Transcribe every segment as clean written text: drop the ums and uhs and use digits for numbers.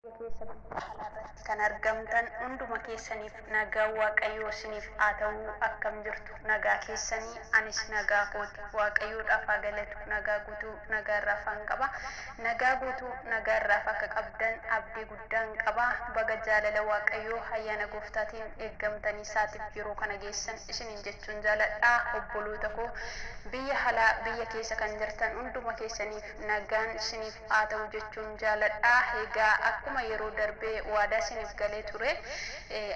Keessa irratti kan argamtan hunduma keessaniif nagaa Waaqayyoo isiniif haa ta'u. Akkam jirtu? Nagaa keessanii? Anis nagaa kooti. Waaqayyoodhaaf haa galatu. Nagaa guutuu, nagaa irraa afaan qaba. Nagaa guutuu, nagaa irraaf akka qabdan abdii guddaan qaba. Baga jaalala Waaqayyoo, ayyaana gooftaatiin eeggamtanii isaatiif yeroo kana geessan isiniin jechuun jaaladha. Obboloota koo biyya alaa, biyya keessa kan jirtan hunduma keessaniif nagaan isiniif haa ta'u jechuun jaaladha. Egaa akkuma yeroo darbee waadaa isiniif galee ture,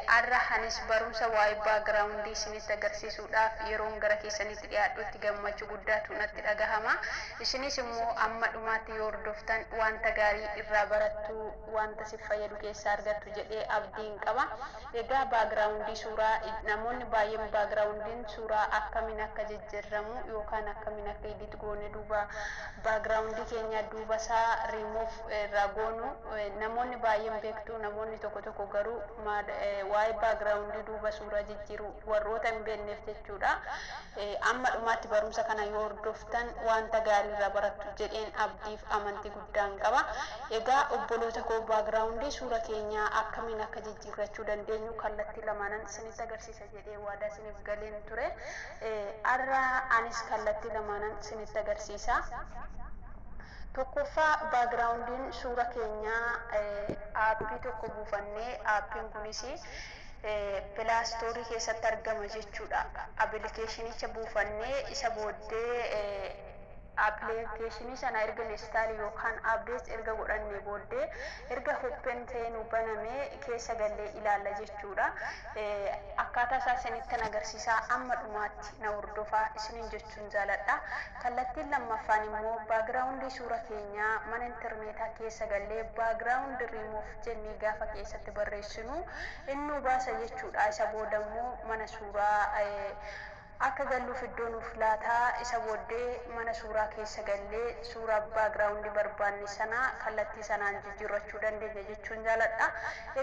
har'a anis barumsa waa'ee backgroundii isinitti agarsiisuudhaaf yeroon gara keessanitti dhiyaadhutti gammachuu guddaatu natti dhagahama. Isinis immoo amma dhumaatti yoo hordoftan wanta gaarii irraa barattu, wanta si fayyadu keessaa argattu jedhee abdiin qaba. Egaa backgroundii suuraa, namoonni baay'een backgroundiin suuraa akkamiin akka jijjiiramu yookaan akkamiin akka edit goone duuba backgroundii keenya duuba isaa riimuuf irraa goonu namoonni baay'een beektu. Namoonni tokko tokko garuu waa'ee backgroundii duuba suuraa jijjiiru warroota hin beekneef jechuudha. Amma dhumaatti barumsa kana yoo hordoftan wanta gaarii irraa barattu jedheen abdiif amantii guddaan qaba. Egaa obboloota koo, backgroundii suura keenyaa akkamiin akka jijjiirrachuu dandeenyu kallattii lamaanan isinitti agarsiisa jedhee waadaa isiniif galeen ture. Har'a anis kallattii lamaanan isinitti agarsiisa. Tokkoffaa, backgroundiin suura keenyaa aappii tokko buufannee, aappiin kunis Play Storeii keessatti argama jechuudha. Appilikeeshinicha buufannee, isa booddee appilikeeshinii sana erga install yookaan update erga godhannee booddee, erga open ta'ee nu banamee keessa gallee ilaalla jechuudha. Akkaataa isaa isinittan agarsiisaa, amma dhumaatti na hordofaa isiniin jechuun jaaladha. Kallattiin lammaffaan immoo backgroundii suura keenyaa mana intarneetaa keessa gallee baakgiraawundi riimuuf jennee gaafa keessatti barreessinu innuu baasa jechuudha. Isa booda immoo mana suuraa akka galluuf iddoo nuuf laataa. Isa booddee mana suuraa keessa gallee suuraa backgroundii barbaanne sana kallattii sanaan jijjiirrachuu dandeenya jechuun jaaladha.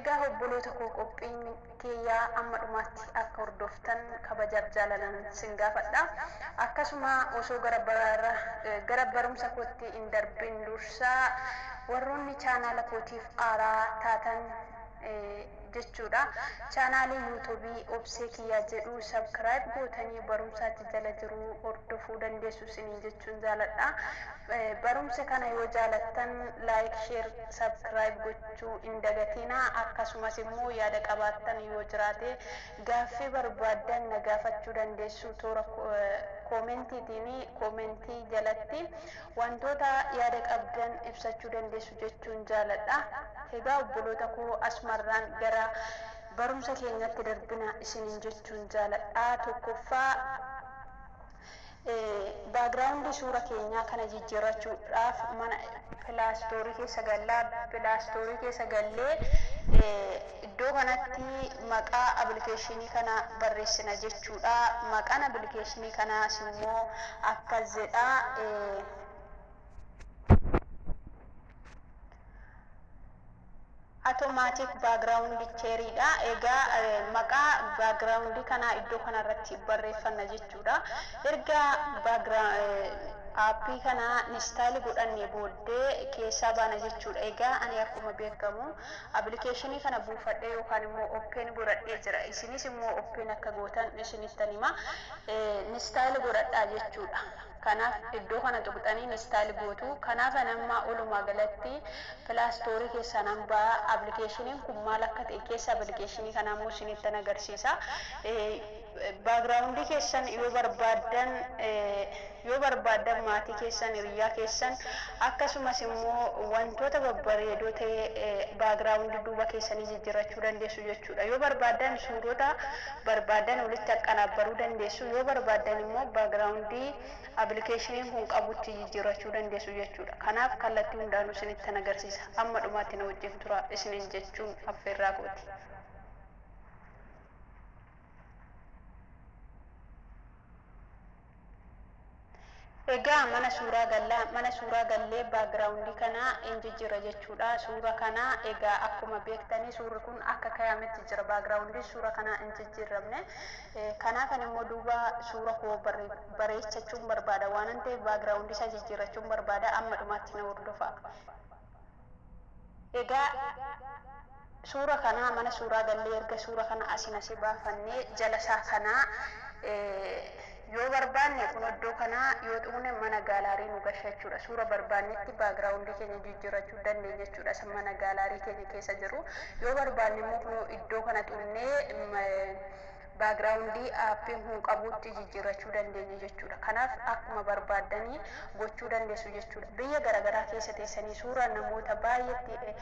Egaa obboloota koo, qophiin kiyyaa amma dhumaatti akka hordoftan kabajaaf jaalalan sin gaafadha. Akkasuma osoo gara barumsa kootti hin darbin dursaa, warroonni chaanaala kootiif haaraa taatan jechuudha, chaanaalii YouTubeii Obsee Kiyyaa jedhu subscribe gootanii barumsaatti jala jiru hordofuu dandeessu isiniin jechuun jaaladha. Barumsa kana yoo jaalattan like, share, subscribe gochuu hin dagatinaa. Akkasumas immoo yaada qabaattan yoo jiraate, gaaffii barbaaddan na gaafachuu dandeessu. Toora commentiitiin, commentii jalatti wantoota yaada qabdan ibsachuu dandeessu jechuun jaaladha. Egaa obboloota koo, asumarraan gara barumsa keenyatti darbina isiniin jechuun jaaladha. Tokkoffaa, backgroundii suura keenyaa kana jijjiirrachuudhaaf mana Play Storeii keessa gallaa. Play Storeii keessa gallee iddoo kanatti maqaa appilikeeshinii kana barreessina jechuudha. Maqaan appilikeeshinii kanaas immoo akkas jedha. Automatic background changeriidha. Egaa maqaa backgroundii kanaa iddoo kanarratti barreeffanna jechuudha. Erga aappii kana install godhanne booddee keessaa baana jechuudha. Egaa ani akkuma beekamu appilikeeshinii kana buufadhee yookaan immoo open godhadhee jira. Isinis immoo open akka gootan isinittan hima. Install godhadhaa jechuudha. Kanaaf iddoo kana tuqxanii install gootu. Kanaaf ani amma walumaa galatti Play Storeii keessaa nan ba'a. Appilikeeshiniin kun maal akka ta'e keessa appilikeeshinii kanaa immoo isinittan agarsiisa. Backgroundii keessan yoo barbaaddan maatii keessan, hiriyaa keessan, akkasumas immoo wantoota babbareedoo ta'e backgroundii duuba keessanii jijjiirrachuu dandeessu jechuudha. Yoo barbaaddan suurota barbaaddan walitti aqqanaabbaruu dandeessu. Yoo barbaaddan immoo backgroundii appilikeeshiniin kun qabutti jijjiirrachuu dandeessu jechuudha. Kanaaf kallattii hundaanuu isinittan agarsiisa. Amma dhumaatti na wajjin tura isiniin jechuun affeerraa kooti. Egaa mana suuraa gallaa, mana suuraa gallee backgroundii kana hin jijjiirra jechuudha. Suura kana egaa akkuma beektanii suurri kun akka kaayametti jira. Backgroundii suura kanaa hin jijjiiramne. Kanaaf ani immoo duuba suura koo bareechachuun barbaada. Waan ta'eef backgroundii isaa jijjiirrachuun barbaada. Amma dhumaatti na hordofa. Egaa Suura kana mana suuraa gallee erga suura kana asin asii baafannee jala isaa kanaa yoo barbaanne kun iddoo kanaa yoo xuqne mana gallery nu gasha jechuudha. Suura barbaannetti background keenya jijjiirrachuu dandeenya jechuudha. Isa mana gallery keenya keessa jiru. Yoo barbaanne immoo kun iddoo kana xuqnee background aappiin kun qabutti jijjiirrachuu dandeenya jechuudha. Kanaaf akkuma barbaaddanii gochuu dandeessu jechuudha. Biyya garaagaraa keessa teessanii suuraa namoota baay'eetti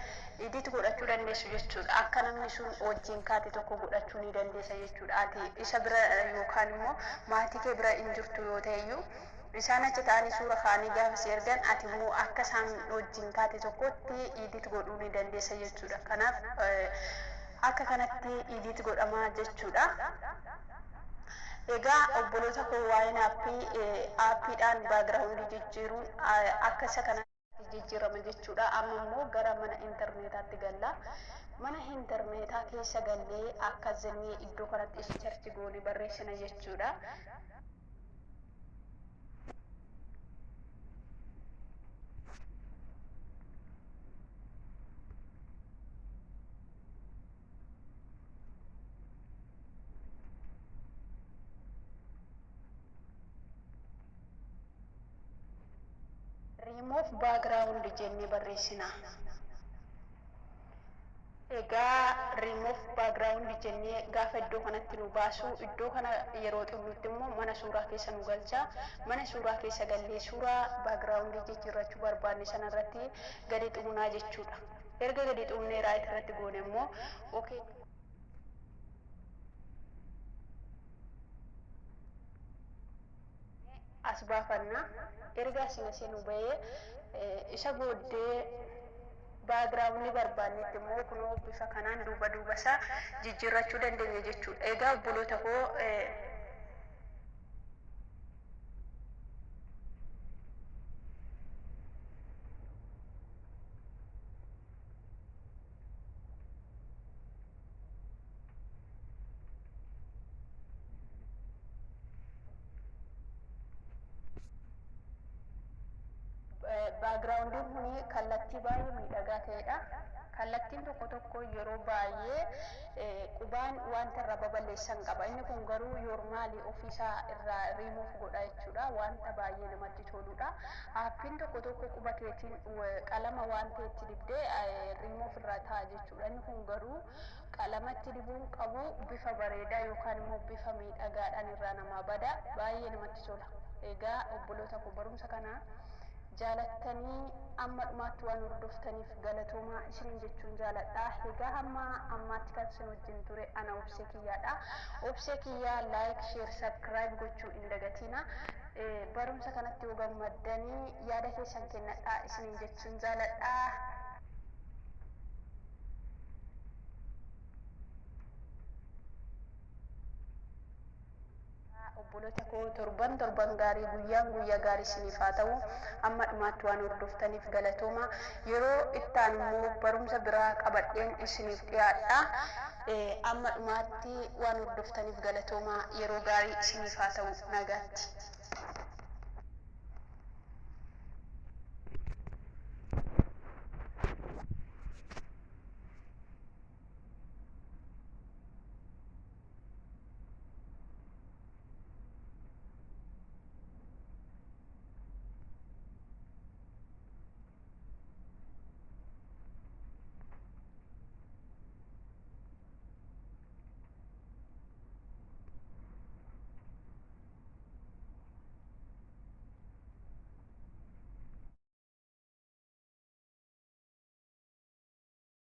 edit godhachuu dandeessu jechuudha. Akka namni sun wajjin kaate tokko godhachuu ni dandeessa jechuudha. Ati isa bira yookaan immoo maatii kee bira hin jirtu yoo ta'eyyuu, isaan achi ta'anii suura kaa'anii gaafa si ergan, ati immoo akka isaan wajjin kaate tokkotti edit godhuu ni dandeessa jechuudha. Kanaaf akka kanatti edit godhamaa jechuudha. Egaa obboloota koo, waa'een aappiidhaan background jijjiiruun akka isa kanatti jijjiirama jechuudha. Amma immoo gara mana intarneetaatti galla. Mana intarneetaa keessa gallee akka jennee iddoo kanatti search goone barreessina jechuudha. "Remove background" jennee barreessina. Egaa "remove background" jennee gaafa iddoo kanatti nu baasu, iddoo kana yeroo xumurrutti immoo mana suuraa keessa nu galcha. Mana suuraa keessa gallee suuraa background jijjiirrachuu barbaanne sanarratti gadi xuqnaa jechuudha. Erga gadi xuqnee right irratti goone immoo okay. As baafanna. Erga asin asii nu bahee, isa booddee background barbaannetti immoo kunoo bifa kanaan duuba duuba isaa jijjiirrachuu dandeenya jechuudha. Egaa obboloota koo, backgroundiin kun kallattii baay'ee miidhagaa ta'edha. Kallattiin tokko tokko yeroo baay'ee qubaan wanta irraa baballeessan qaba. Inni kun garuu normally ofiisaa irraa riimuuf godha jechuudha. Wanta baay'ee namatti toludha. Aappiin tokko tokko quba keetiin qalama waan ta'etti dibdee riimuuf irraa ta'a jechuudha. Inni kun garuu qalamatti dibuun qabu, bifa bareedaa yookaan immoo bifa miidhagaadhaan irraa namaa bada. Baay'ee namatti tola. Egaa obboloota koo, barumsa kana jaalattanii amma dhumaatti waan hordoftaniif galatoomaa isiniin jechuun jaaladha. Egaa hamma ammaatti kan isin wajjin ture ana Obsee Kiyyaadha. Obsee Kiyyaa like, share, subscribe gochuu hin dagatina. Barumsa kanatti yoo gammaddanii yaada keessan kennadhaa isiniin jechuun jaaladha. Obboloota koo, torban torban gaarii, guyyaan guyyaa gaarii isiniif haa ta'u. Amma dhumaatti waan hordoftaniif galatooma. Yeroo ittaan immoo barumsa biraa qabadheen isiniif dhiyaadha. Amma dhumaatti waan hordoftaniif galatooma. Yeroo gaarii isiniif haa ta'u. Nagaatti.